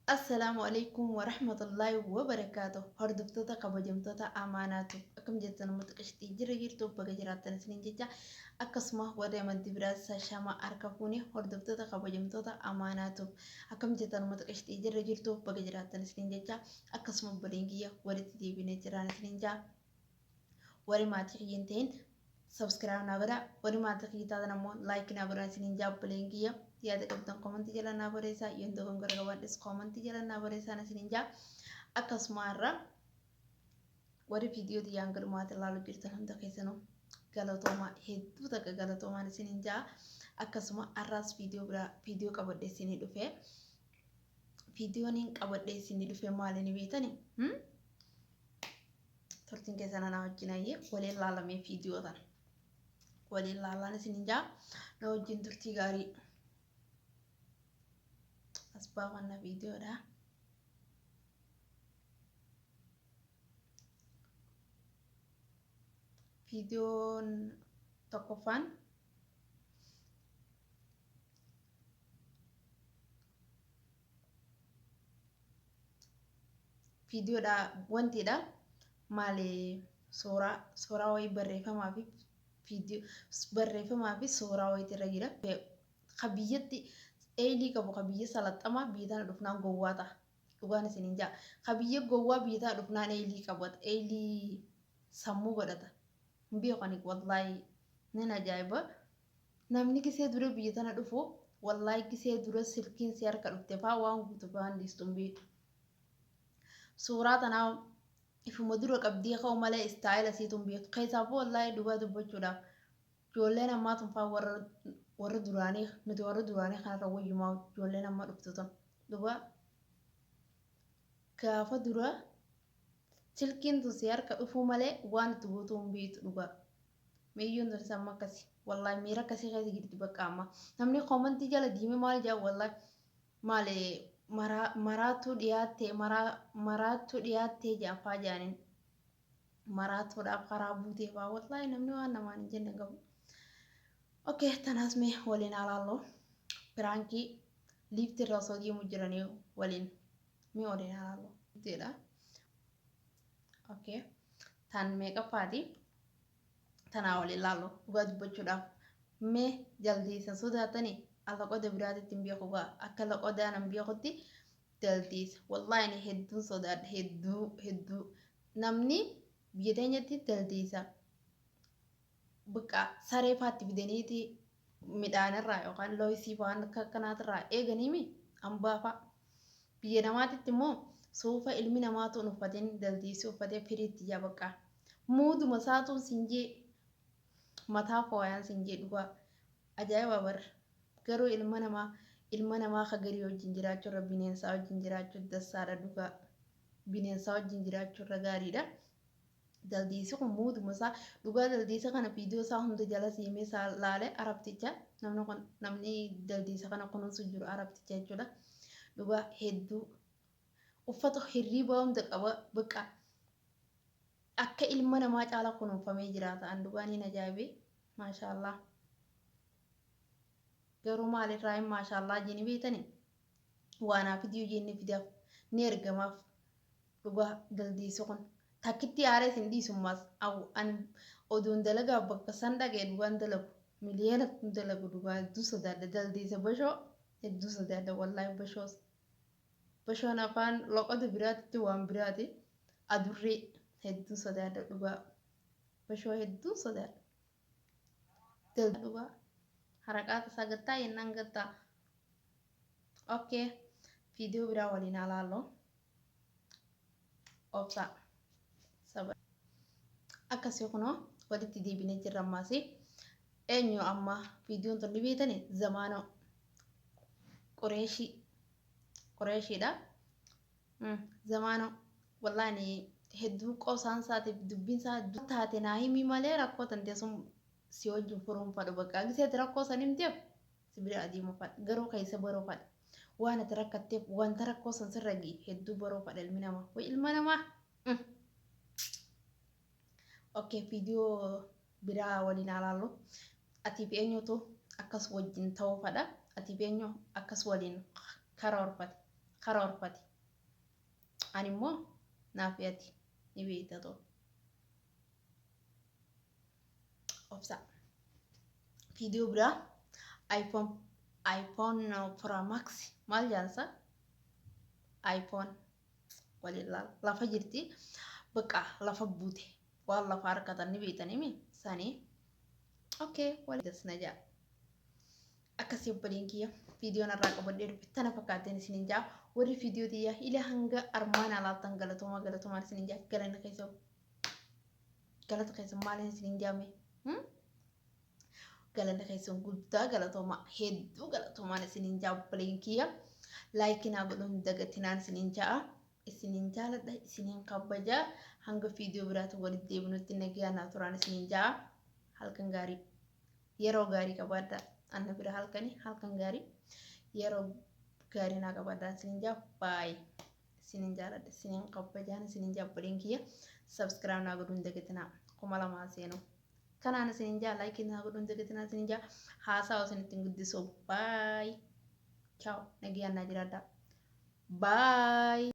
Assalaamu Aleykum Warahmatullaahi Wabarakaatuh Hordoftoota kabajamtoota Amaanaatu akkam jirtan uummata qashxii jira jirtu baga jiraattan isiniin jecha akkasuma warri amantii biraas shama harka fuune hordoftoota kabajamtoota Amaanaatu akkam jirtan uummata qashxii jira jirtu baga jiraattan isiniin jecha akkasuma obboleen kiyya walitti deebinee jiraan isiniin jaa warri maatii kiyya hin ta'in subscribe naa godhaa warri maatii kiyya taatan ammoo like naa godhaa isiniin jaa obboleen kiyya yaada qabdan komantii jala naa barreessaa yoon dogongora qabaadhes komantii jala naa barreessaa isiniin jaa akkasuma har'a warri viidiyoo tiyyaan gadhumaatti ilaalu jirtan hunda keessanuu galatoomaa hedduu takka galatoomaan isiniin jaa akkasuma har'aas viidiyoo biraa viidiyoo qabadhe isinii dhufe viidiyoon qabadhe isinii dhufe maali ni beektani? Turtiin keessan anaa wajjin ayyee waliin laalamee viidiyoo tana. Waliin laalaan isin jaa na wajjin turtii gaarii. As baafanna viidiyoodha. Viidiyoon tokkoffaan viidiyoodha wantiidha maali suuraa suuraa wayii barreeffamaa fi viidiyoo barreeffamaa fi suuraa wayiitu irra jira. Ka biyyatti eeyilii qabu ka biyya salaxamaa biyya tana dhufnaan gowwaa ta'a. Dhugaan isiniin ja'a. Ka biyya gowwaa biyya tana dhufnaan eeyilii qabata. Eeyilii sammuu godhata. Hin beeku ani wallaahi nin ajaa'iba. Namni gisee dura biyya tana dhufu wallaahi gisee dura silkiin si harka dhufte faa waan guutu fi waan dhiistu hin beektu. Suuraa tanaa ifuma dura qabdii ka'u malee istaayila isiitu hin beektu. Keessaafuu wallaahi dhugaa dubbachuudhaaf ijoolleen ammaa tun faa warra warra duraanii nuti warra duraanii kanarra wayyumaa ijoolleen amma dhuftu tun dhugaa gaafa dura silkiin tun si harka dhufuu malee waan itti gootuu hin beektu dhugaa. Miyyuun tunis amma akkasi. Wallahi miira akkasii keessa jirti bakka amma. Namni koomantii jala diime maal jedha wallahi maali maraa maraattuu dhiyaattee maraa maraattuu dhiyaattee jedhan faa jedhaniin. Maraattuudhaaf karaa buutee faa wallahi namni waan namaan hin jenne hin qabu. Okay tanaas mee waliin haa laallu. Piraankii liiftii irra osoo deemu jiranii waliin mee waliin haa laallu. Jedha. Okay. Tan meeqaffaati? Tanaa waliin laallu dhugaa dubbachuudhaaf mee jaldeessa sodaatanii loqoda biraatitti hin beeku gaa akka loqodaa nan beekutti jaldeessa wallaahi ani hedduun sodaadha hedduu hedduu namni biyya teenyatti jaldeessa bakka saree faatti fidaniiti midhaanirraa yookaan looyisii waan akka akkanaatirraa eeganiimi ambaa fa'a. Biyya namaatitti immoo suufa ilmi namaatu hin uffatin daldiisii uffatee firiitti ijaa baqqaa. Muuduma isaatuun sin jee mataa fooyaan sin jee dhugaa. Ajaa'iba bar. Garuu ilma namaa ilma namaa ka garii wajjin jiraachuu irra bineensaa wajjin jiraachuu dassaadha dhugaa. Bineensaa wajjin jiraachuu irra gaariidha. Daldiisi kun muuduma isaa dhugaa daldiisa kana viidiyoo isaa hunda jala siimee isaa laale arabticha namni kun namni daldiisa kana kunuunsu jiru arabticha jechuudha. Dhugaa hedduu uffata hirriibaa hunda qaba baqa akka ilma namaa caala kunuunfamee jiraata an dhugaa niin ajaa'ibee maashaallah. Garuu maalirraa hin maashaallah jeni beeytani waanaa fidiyoo jenne fidaaf ni ergamaaf. Dhugaa daldeessi kun takkitti aaree sin dhiisu ammaas an odoon dalagaaf bakka san dhaqee dhugaan dalagu miliyoona dalagu dhugaa hedduu sodaadha daldeessa bashoo hedduu sodaadha wallaahi bashoos bashoon afaan loqoda biraatitti waan biraati adurree hedduu sodaadha dhugaa bashoo hedduu sodaadha dhugaa haraqaata isaa gattaa yennaan gattaa okay viidiyoo biraa waliin haa laallu. Obsaa. Saba. Akkasii kunoo walitti deebinee jirra ammaas. Eenyu amma viidiyoon tun ni beektani zamaana Qureeshii. Qureeshiidha. Zamaana wallaahi hedduu qosaan isaatiif dubbiin isaa hedduu taate naa himii malee rakkoo tantee sun si wajjin furuun fadhu bakka giseeti rakkoo san himteef si bira adeemuu fadha garuu keessa baruu fadha waan ati rakkatteef wanta rakkoo san sirra ga'e hedduu baruu fadha ilmi namaa way ilma namaa. Okay viidiyoo biraa waliin haa laallu. Atii fi eenyutu akkas wajjin ta'uu fadha? Atii fi eenyu akkas waliin karoorfate? Karoorfate. Ani immoo naaf ati ni beekta too. Obsa. Viidiyoo biraa iPhone iPhone Pro Max maal jaansa? iPhone waliin laala. Lafa jirti. Bakka lafa buute. Waan lafa harkatan ni beektanii sanii. Okay, waliin dasna jaa. Akkasii obboleen kiyya viidiyoon irraa qabadhee dhufe tana fakkaatteen isiniin jaa. Warri viidiyoo tiyya ila hanga armaan alaattan galatoomaa galatoomaan isiniin jaa. Galanni keessa galata keessa maaliin isiniin jaame? Galanni keessan guddaa galatoomaa hedduu galatoomaan isiniin jaa obboleen kiyya. Like naa godhuun dagatinaan isiniin jaa. Isiniin jaaladha, isiniin kabajaa. Hanga viidiyoo biraatti walitti deebinutti nagaa naa turaan isiniin jaa. Halkan gaarii, yeroo gaarii qabaadha. Anna bira halkanii halkan gaarii, yeroo gaarii naa qabaadha isiniin jaa. Baay'ee isiniin jaaladha, isiniin kabajaan isiniin jaa obboleen kiyya. Subscribe naa godhuun dagatinaa 2000 seenu. Kanaan isiniin jaa, like naa godhuun dagatinaa isiniin jaa. Haasaa isinitti hin guddisu. Baay'ee. Ciao. Nagaan naa jiraadhaa. Bye.